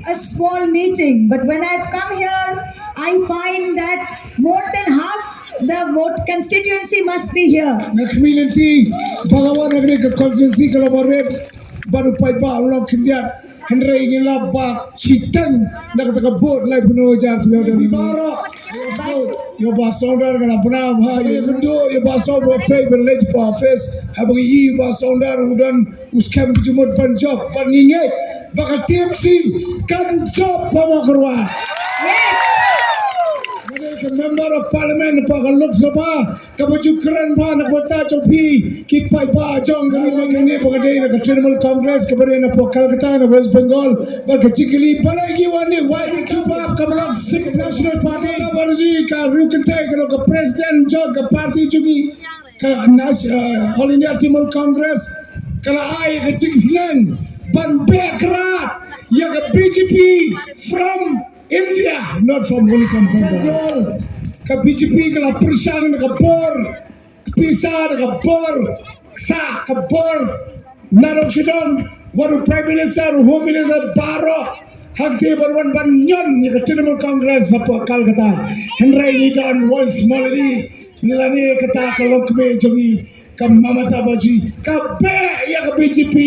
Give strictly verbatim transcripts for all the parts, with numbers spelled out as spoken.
a small meeting, but when I've come here, I find that more than half the vote constituency must be here. Nga khmih lynti ba nga wan ha kane ka constituency ka long ba rit, ba u paidbah u long khyndiat, hynrei ngi lap ba shiteng na kata ka vote laiphew hynñiew hajar. Baroh ïa u Bah Sawdar ka la bna ha ïa kynduh ïa u Bah Sawdar ba pei ban leit hapoh office, haba ngi ïohi u Bah Sawdar u don u skhem ka jingmut ban jop, ban ngi ngeit ba ka T M C kan jop ha Mawkyrwat. Yes. Nga dei ka Member of Parliament hapoh ka Lok Sabha kaba ju kren bha na ka bynta jong phi ki paidbah jong ka ri. Nga ngeit ba nga dei na ka Trinamool Congress kaba dei na hapoh Calcutta na West Bengal, ba ka jingkylli balei ngi wan, ngi wan ïa ka jubab kaba long Sikh National Party, kaba ruh ka riew kynthei ka long ka president jong ka party jong ngi. Ka Nas-, uh, All India Trinamool Congress ka la ai ka jingsneng ban beh krad ïa ka B J P from India, not from, only from Bengal. Ka B J P ka la pyrshang da ka bor, ka pisa, da ka bor, sa ka bor, na dong sha dong, wat u Prime Minister, u Home Minister baroh ha kti ban wan ban ñion ïa ka Trinamool Congress hapoh Calcutta. Hynrei ngi don once more lei, ngi la ne kata ka longkmie jong ngi ka Mamata Banerjee ka beh ïa ka B J P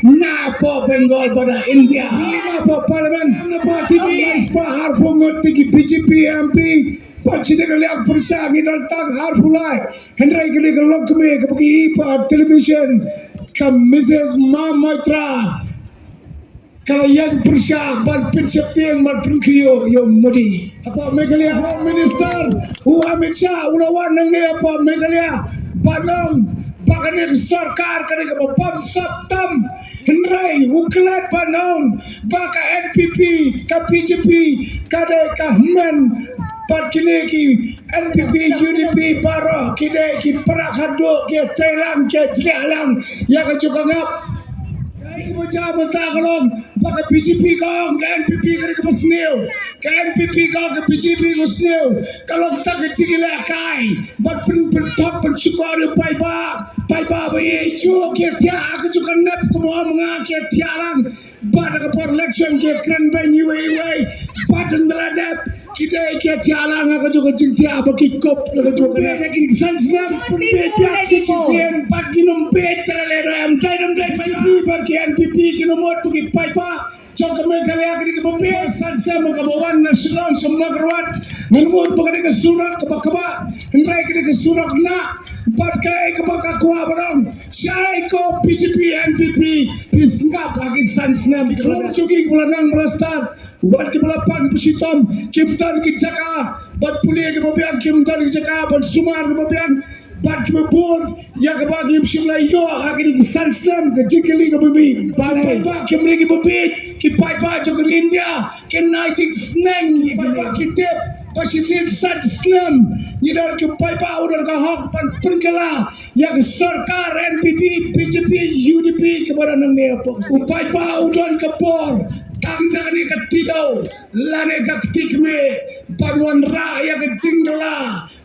na hapoh Bengal bad na India. Ngi na hapoh Parliament, na hapoh T V, spah arphew ngut ki B J P M P, bad shane ka liang pyrshah ngi don tang arphew lai. Hynrei kane ka longkmie kaba ki ïohi ha television, ka Missus Mamoitra, ka la ïeng pyrshah ban pynsheptieng ban pynkhynñiuh ïa u Modi. Hapoh Meghalaya Home Minister u Amit Shah u la wan nangne hapoh Meghalaya ban ong ba kane ka sorkar ka dei kaba bamsap tam. Hynrei u klet ban ong ba ka N P P, ka B J P ka dei ka hynmen, bad kine ki N P P, U D P baroh ki dei ki para khadduh, ki trei lang, ki jliah lang ïa ka juk ka ngap. Ka dei kaba jia mynta ka long ba ka B J P ka ong ka N P P ka dei kaba sniew, ka N P P ka ong ka B J P ka sniew. Ka long tang ka jingïalehkai ban pyn, pynthok pynshukor ïa u paidbah, paidbah ba ïeit. Ki thiah ha ka juk ka nep, kumba ong nga, ki thiah lang. Bad ha ka por election ki kren beiñ iwei iwei, bad ynda la dep ki dei ki thiah lang ha ka juk ka jingthiah ba ki kup ha ka juk ka dei ki san snem. Pynbeit ïa ki citizen bad ki nym beit. Te lada em dei, ym dei B J P bad ki N P P, ki nym mut ba ki paidbah jong ka Meghalaya ki dei kiba beit. San snem kaba wan na Shillong sha Mawkyrwat, ngan mut ba ka dei ka surok kaba kaba, hynrei ka dei ka surok na, bad kaei kaba nga kwah ban ong, shaei ko B J P, N P P, phi sngap ha ki san snem. Ki khun jong ngi kiba la nang ba la stad, wat kiba la pang ba shitom, kim don ki jaka ban pule kiba biang, kim don ki jaka ban sumar kiba biang, bad kiba bun ïa kaba kim shym la ïoh ha kine ki san snem. Ka jingkylli kaba mih, balei ba kim dei kiba bieit ki paidbah jong ka ri India? Kin ai jingsneng ïa ki paidbah, ki tip ba shisien san snem ngi don ki paidbah, u don ka hok ban pynkylla ïa ka sorkar N P P, B J P, U D P kaba don nangne hapoh. U paidbah u don ka bor tang da kane ka kti dew lane ka kti kmie ban wanrah ïa ka jingkylla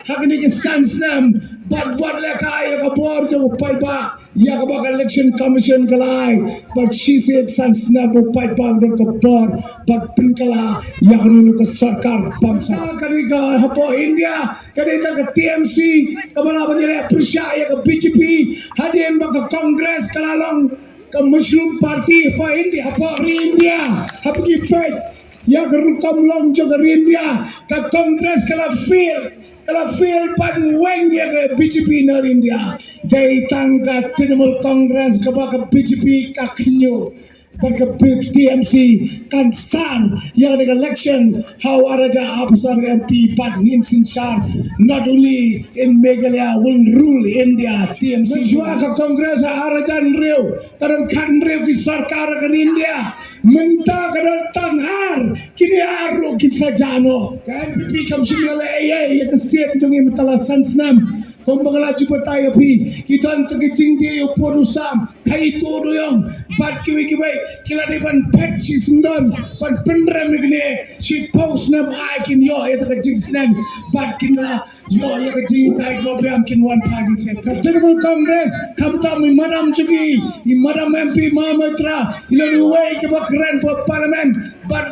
ha kine ki san snem, bad wat lehkai ïa ka bor jong u paidbah ïa kaba ka Election Commission ka la ai, bad shisien san snem u paidbah u don ka bor ban pynkylla ïa kane ka sorkar bamsap. Kane ka hapoh India ka dei tang ka T M C kaba lah ban ïaleh pyrshah ïa ka B J P, hadien ba ka Congress ka la long ka Mushroom Party hapoh India, hapoh ri India. Haba ngi peit ïa ka rukom long jong ka ri India, ka Congress ka la fail, ka la fail ban weng ïa ka B J P na ri India. Dei tang ka Trinamool Congress kaba ka B J P ka khynñiuh, bad ka T M C kan sar ïa ka election ha u ar hajar arphew san M P, bad ngin synshar, not only in Meghalaya, will rule India, T M C. Mynshuwa ka Congress ha ar hajar hynriew ka don khathynriew ki sorkar ha ka ri India. Mynta ka don tang ar, kine ar ruh kin sa jah noh. Ka N P P kam shym la leh ei ei ïa ka state jong ngi mynta la san snem. Kum ba nga la ju batai ïa phi, ki don tang ki jingdie u pud u sam, ka itu u duyong, bad kiwei kiwei, ki la dei ban phet shi syndon, ban pynrem ïa kine, shiphew snem ai kin ïoh ïa ka jingsneng, bad kin la ïoh ïa ka jinghikai, ka biang kin wan pha jingsneng. Ka Trinamool Congress, khamtam i madam jong ngi, i madam M P Mahamitra, i la dei uwei kaba kren ha parliament, bad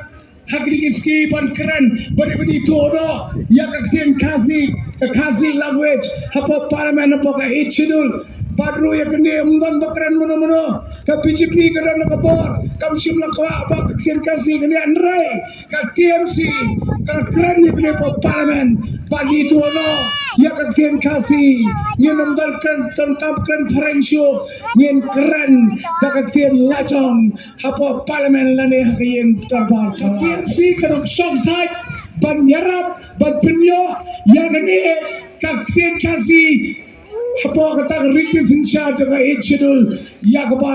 ha kine ki sngi ban kren, ban, ban ïathuh noh ïa ka ktien Khasi, ka Khasi language hapoh parliament, hapoh ka Eighth Schedule. Bad ruh ïa kane ym don ba kren mano mano. Ka B J P ka don ka bor, kam shym la kwah ba ka ktien Khasi kane, hynrei ka T M C ka la kren ïa kane hapoh parliament, ban ïathuh noh ïa ka ktien Khasi. Ngin ym don kren, donkam kren phareng shuh, ngin kren da ka ktien lajong hapoh parliament lane ha ka ïing dorbar. Ka T M C kan ym shong thait ban ïarap, ban pynïoh ïa kane ka ktien Khasi hapoh kata ka riti synshar jong ka Eighth Schedule, ïa kaba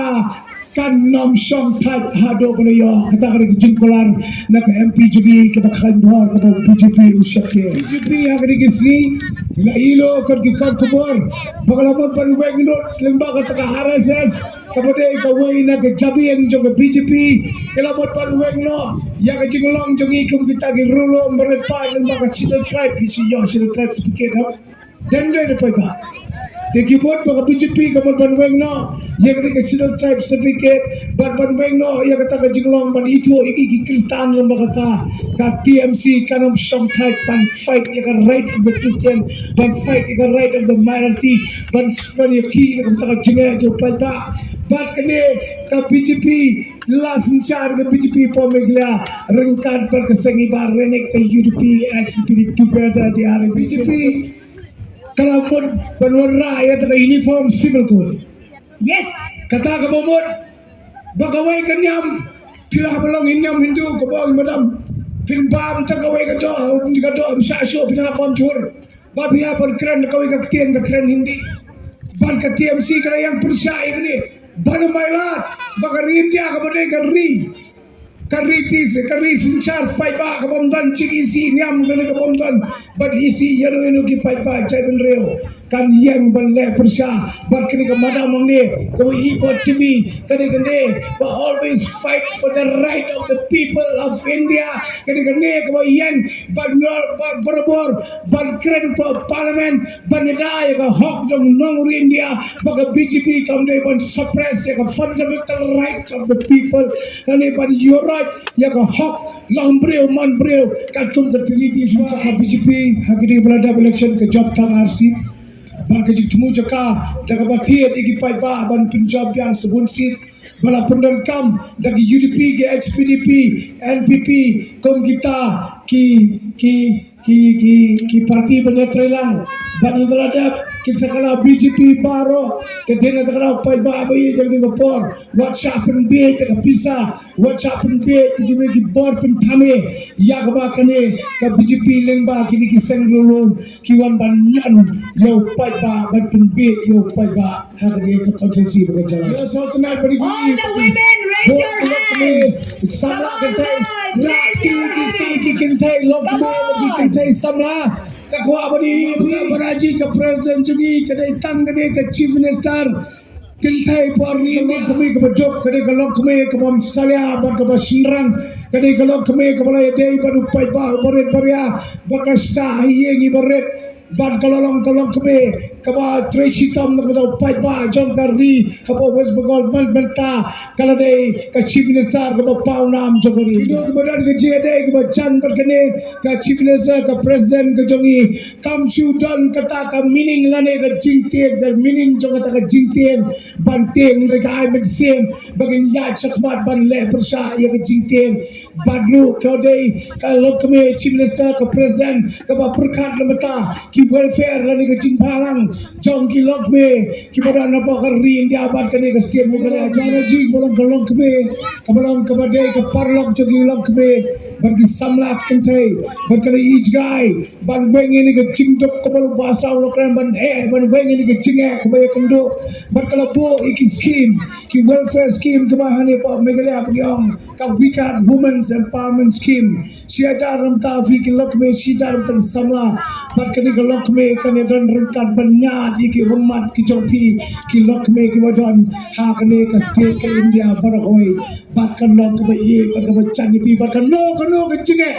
kan ym shong thait haduh ba la ïoh. Kata ka dei ka jingkular na ka M P jong ngi kaba khlaiñ bor, kaba B J P u shakri. B J P ha kine ki sngi la ïoh kat ki khubor ba ka la mut ban weng lut lyngba kata ka R S S, kaba dei kawei na ka jabieng jong ka B J P, ka la mut ban weng noh ïa ka jinglong jong ngi kum kita ki ruh lum barit paid lyngba ka Scheduled Tribe, phi shu ïoh Scheduled Tribe certificate, ha? Dang dei da paidbah. Te ki mut ba ka B J P ka mut ban weng noh ïa kane ka Scheduled Tribe certificate, bad ban weng noh ïa kata ka jinglong ban ithuh ïa ki, ki Khristan lyngba kata. Ka T M C kan ym shong thait ban fight ïa ka right of the Christian, ban fight ïa ka right of the minority, ban, ban ïa ki na kata ka jingeh jong paidbah. Bad kane ka B J P, la synshar ka B J P hapoh Meghalaya ryngkat bad ka seng i Bah Reinek, ka U D P, ex P D P, together they are a B J P. Ka la mut ban wanrah ïa kata ka Uniform Civil Code. Yes. Kata kaba mut ba kawei ka niam, phi lah ban long i niam Hindu, kaba ong i madam, phin bam tang kawei ka doh, ka doh ym shah shuh, phin hap ban jhur. Ba phi hap ban kren da kawei ka ktien, ka kren Hindi. Bad ka T M C ka la ïeng pyrshah ïa kane, ban ym ailad ba ka ri India kaba dei ka ri, ka ri ti, ka ri synshar paidbah, kaba ym don jing isih niam, kane kaba ym don bad isih ïano ïano ki paidbah jaitbynriew, kan ïeng ban leh pyrshah. Bad kane ka madam hangne kaba i pat T V, kane, kane ba always fight for the right of the people of India, kane, kane kaba ïeng ban, ban barabor ban kren hapoh parliament, ban ïada ïa ka hok jong nong ri India, ba ka B J P kam dei ban suppress ïa ka fundamental rights of the people, lane ban ïuhroit ïa ka hok long briew man briew katkum ka treaty. Shisha ka B J P ha kine ba la dep election ka jop tang ar seat, bad ka jingthmu jaka da kaba thied ïa ki paidbah ban pynjop biang sa bun seat, ba la pyndonkam da ki U D P, ki H P D P, N P P, kum kita ki, ki, ki, ki, ki parti ban ïatreilang. Bad ynda la dep, kin sa kylla B J P baroh. Te dei na kata ka daw paidbah ba ïeit, jong ka por, wat shah pynbiej da ka pisa, wat shah pynbiej da kiwei ki bor pynthame, ïa kaba kane ka B J P lyngba kine ki seng riewlum ki wan ban ñion ïa u paidbah, ban pynbiej ïa u paidbah ha kane ka constituency ba ka jylla. All the women, raise your hands. Come on, girls, raise your hands. Ki kynthei longkmie, ki kynthei samla. Ka kwah ba dei, ka Banaji, ka president jong ngi, ka dei tang kane ka chief minister. Kynthei por ni, ka longkmie kaba duk, ka dei ka longkmie kaba ym salia bad kaba shynrang, ka dei ka longkmie kaba la ïadei bad u paidbah u barit baria, ba ka shah ha ïing i barit, bad ka la long ka longkmie kaba trei shitom na ka bynta u paidbah jong ka ri hapoh West Bengal. Man mynta ka la dei ka chief minister kaba paw nam jong ka ri. Kaba don ka jingïadei kaba jan bad kane ka chief minister, ka president ka jong ngi. Kam shu don kata ka meaning lane ka jingtieng, ka meaning jong kata ka jingtieng ban tieng, hynrei ka ai mynsiem ba ngin ïaid shakhmat ban leh pyrshah ïa ka jingtieng. Bad ruh ka dei ka longkmie chief minister, ka president kaba pyrkhat na bynta ki welfare lane ka jingbhalang jong ki longkmie kiba don hapoh ka ri India bad kane ka state Meghalaya. Banaji ba long ka longkmie, kaba long kaba dei ka paralok jong ki longkmie. bad ki samla kynthei, bad ka la ïohi jngai ban weng ïa kane ka jingduk kaba la ba saw la kren ban eh, ban weng ïa kane ka jingeh kaba ïakynduh, bad ka la buh ïa ki scheme, ki welfare scheme kaba hangne hapoh Meghalaya ba ki ong ka Vikar Women's Empowerment Scheme. Shi hajar na bynta phi ki longkmie, shi hajar na bynta ki samla. Bad kane ka longkmie kan ïadon ryngkat ban ñiad ïa ki ummat ki jong phi ki longkmie kiba don ha kane ka state ka India baroh kawei. Bad kan long kaba ïeit bad kaba jan ïa phi bad kano kano ka jingeh,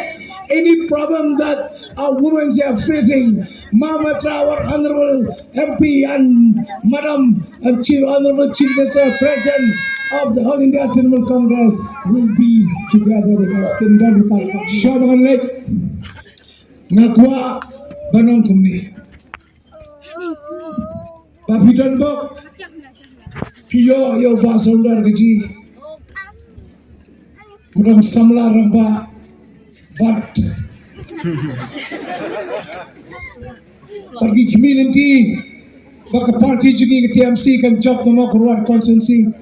any problem that our women are facing, Ma'am Mitra, our honorable M P and Madam and Chief, Honorable Chief Minister, President of the All India Trinamool Congress will be together with us. Kin don pa. Sha ba ngan leit, nga kwah ban ong kumne. Ba phi don bok, phi ïoh ïa u Bah Soundar Kaji, u dang samla rangbah, bad bad ki khmih lynti ba ka party jong ngi ka T M C kan jop na Mawkyrwat constituency.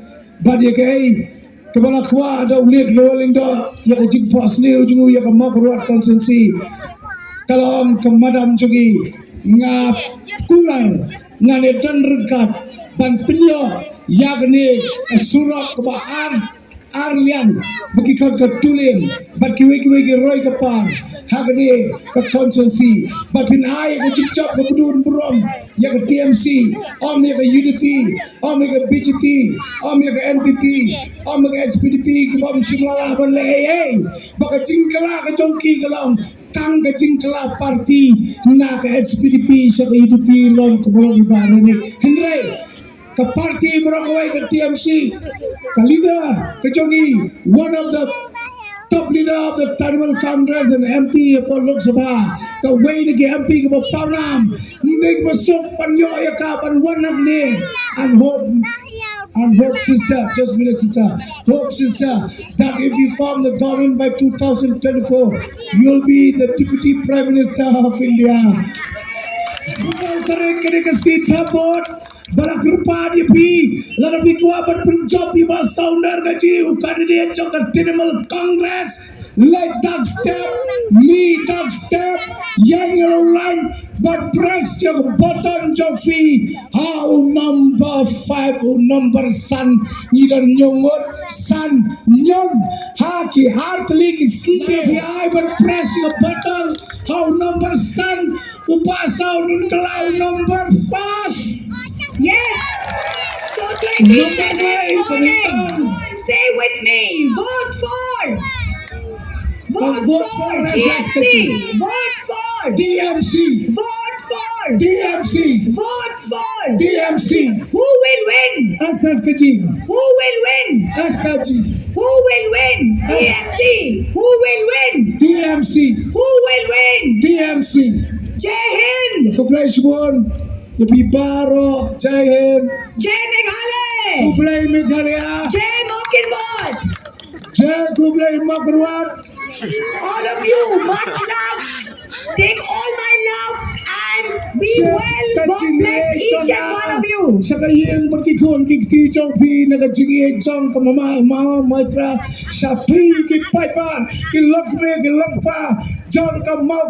Bad ïa kaei kaba la kwah da u Late Lower Lyngdoh ïa ka jingphohsniew jong u ïa ka Mawkyrwat constituency, ka long ka madam jong ngi, nga kular ngan ïadon ryngkat ban pynïoh ïa kane ka surok kaba ar ar liang, ba ki khot ka two lane, bad kiwei kiwei ki roi ka par ha kane ka constituency. Bad phin ai ka jingjop kaba dun burom ïa ka T M C, ym ïa ka U D P, ym ïa ka B J P, ym ïa ka N P P, ym ïa ka H P D P, kiba ym shym la lah ban leh ei ei. Ba ka jingkylla ka jong ki ka long tang ka jingkylla party na ka H P D P sha ka U D P long kaba long iba rani. Hynrei ka party baroh kawei, ka T M C, ka leader ka jong ngi, one of the top leader of the Trinamool Congress and M P hapoh Lok Sabha, kawei na ki M P kaba pawnam, ym dei kaba suk ban ïoh ïa ka ban wan hangne. And hope, and hope sister, just a minute sister, hope sister, that if you form the government by two thousand twenty-four, you'll be the deputy prime minister of India. Kane ka sngi thap vote ba la kyrpad ïa phi, lada phi kwah ban pynjop ïa u Bah Soundar Kaji, u candidate jong ka Trinamool Congress, leit dak step, mih dak step, ïeng ïa la u lain, bad press ïa ka button jong phi ha u number five, u number san. Ngi don hynñiew ngut, san, hynñiew, ha ki ar tylli ki sngi phi ai bad press ïa ka button ha u number san. U Bah Soundar Kaji, u number five. Yes. So twenty twenty-four, everyone, say with me, vote for. Vote for T M C. Vote for T M C. Vote for T M C. Vote for T M C. Who will win? S S K G. Who will win? S K G. Who will win? T M C. Who will win? T M C. Who will win? T M C. Jai Hind. Khublei shibun ïa phi baroh. Jai Hind. Jai Meghalaya. Khublei Meghalaya. Jai Mawkyrwat. Jai khublei Mawkyrwat. All of you, much love. Take all my love and be well. God bless each and one of you. Sha ka ïing bad ki khun ki kti jong phi na ka jingïeit jong ka mama, mama Mitra. Sha phi ki paidbah, ki longkmie ki longkpa jong ka Maw